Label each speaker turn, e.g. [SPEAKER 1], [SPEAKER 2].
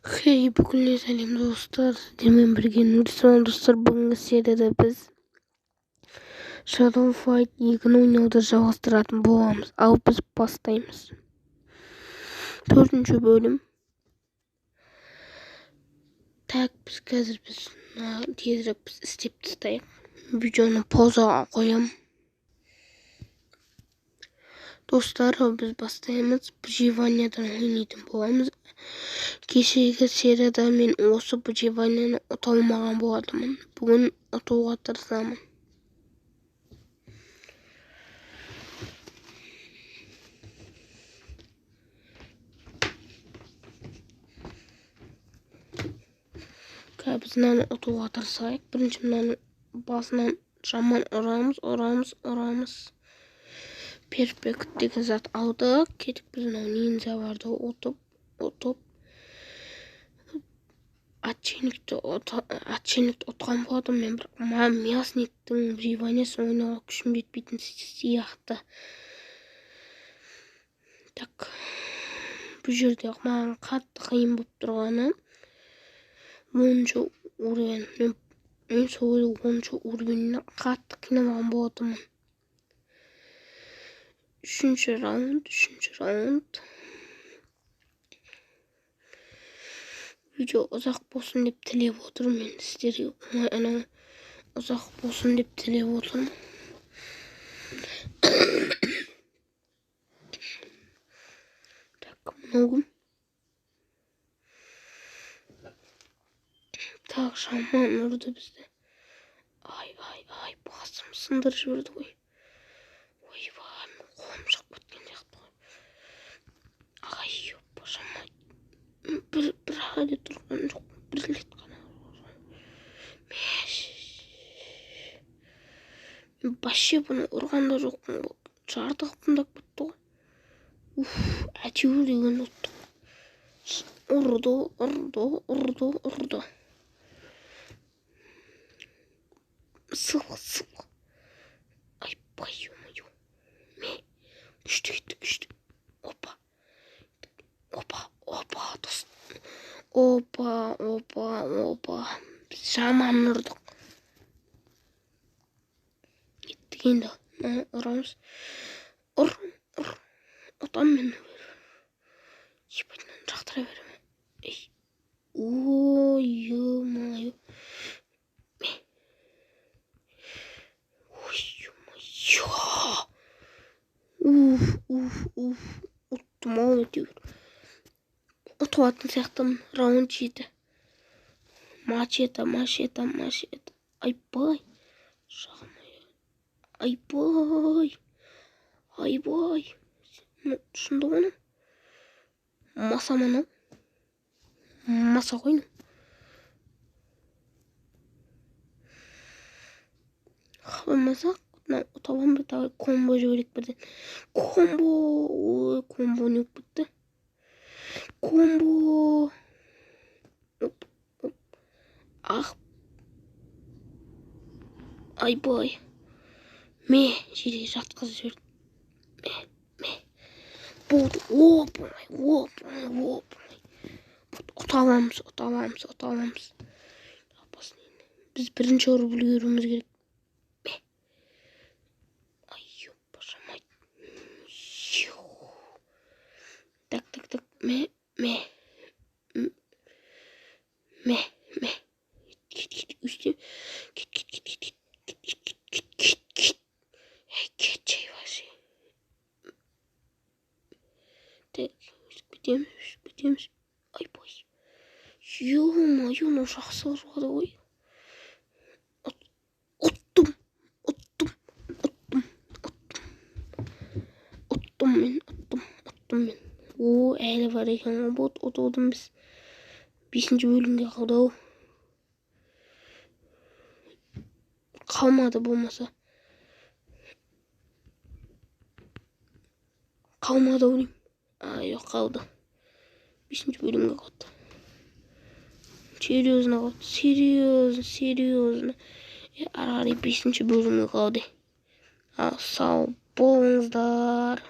[SPEAKER 1] Хей, бүкіл сәлем достар, сіздермен бірге Нұрислам. Достар, бүгінгі серияда біз Shadow Fight 2-ні ойнауды жалғастыратын боламыз. Ал біз бастаймыз. 4-ші бөлім. Так, біз қазір тезірек біз істеп тастайық. Видеоны паузаға қоямын. Достар, біз бастаймыз. Выживаниядан ойнайтын боламыз. Кешегі серияда мен осы выживанияны ұта алмаған болатынмын. Бүгін ұтуға тырысамын. Қазір біз мынаны ұтуға тырысайық. Бірінші мынаны басынан жаман ұрамыз, ұрамыз, ұрамыз. Перфект деген зат алдық. Кетіп біз мынау ниндзяларды ұтып, ұтып. Отшельникті ұтқан болатынмын мен, бірақ мясниктің выживаниясын ойнауға күшім жетпейтін сияқты. Так, бұл жерде маған қатты қиын болып тұрғаны 10-шы уровень. Мен сол 10-шы уровеньнен қатты қиналған болатынмын. 3-ші раунд, 3-ші раунд. Видео ұзақ болсын деп тілеп отырмын мен сіздерге. Анау ұзақ болсын деп тілеп отырмын. Так, мынау кім? Так, жаман ұрды бізді. Ай, ай, ай, басым сындырып жіберді ғой. Ойбай, қолым шығып кеткен сияқты ғой. Ай, жаман. Бір рет тұрған жоқ, бір рет қана. Мен вообще бұны ұрған да жоқпын ғой. Жарты қылып кетті ғой. Уф, әйтеуір деген ұттық. Ұрды, ұрды, ұрды, ұрды. Сылқ, сылқ. Айбай, ё-моё. Ме, күшті кетті, күшті. Опа. Опа, опа, дос. Опа, опа, опа. Біз жаман ұрдық. Кеттік енді. Ұрамыз. Ұр, ұр. Ұтам мен. Ебать, мынаны жақтыра беремін. Ей. Ой, ё-моё. Ой, ё-моё. Уф, уф, уф. Ұттым ау әйтеуір. Ұтып сияқтымын. Раунд 7. Мачете, мачете, мачете. Айбай. Айбай. Айбай. Шынды ғой. Маса мынау. Маса ғой. Болмаса, мынау ұта аламын ба? Давай комбо жіберейік бірден. Комбо. Ой, комбо не болып кетті? Комбо. Оп, оп. Ах. Айбай. Ме, жерге жатқызып жіберді. Ме, ме. Болды. Оп, оңай, оп, оңай, оп, оңай. Ұта аламыз, ұта аламыз, ұта аламыз. Біз бірінші ұрып үлгеруіміз керек. Ме. Ай, ёпашамай. Так, так, так. Ме, ме. Ме, ме. Кет, кет, үсте. Кет, кет, кет, кет, кет, кет, кет, кет, кет, кет. Эй, кет, вообще. Так, өсіп кетеміз, өсіп кетеміз. Айбай. Ё-моё, мынау жақсы ұрады ғой. Ұттым, ұттым, ұттым, ұттым. Ұттым мен, ұттым, ұттым мен. О, әлі бар екен ғой, бот ұтылдым біз. 5-ші бөлімге қалды ау. Қалмады болмаса. Қалмады ау деймін. А, жоқ, қалды. 5-ші бөлімге қалды. Серьезно қалды. Серьезно, серьезно. Ары қарай 5-ші бөлімге қалды. Ал, сау болыңыздар.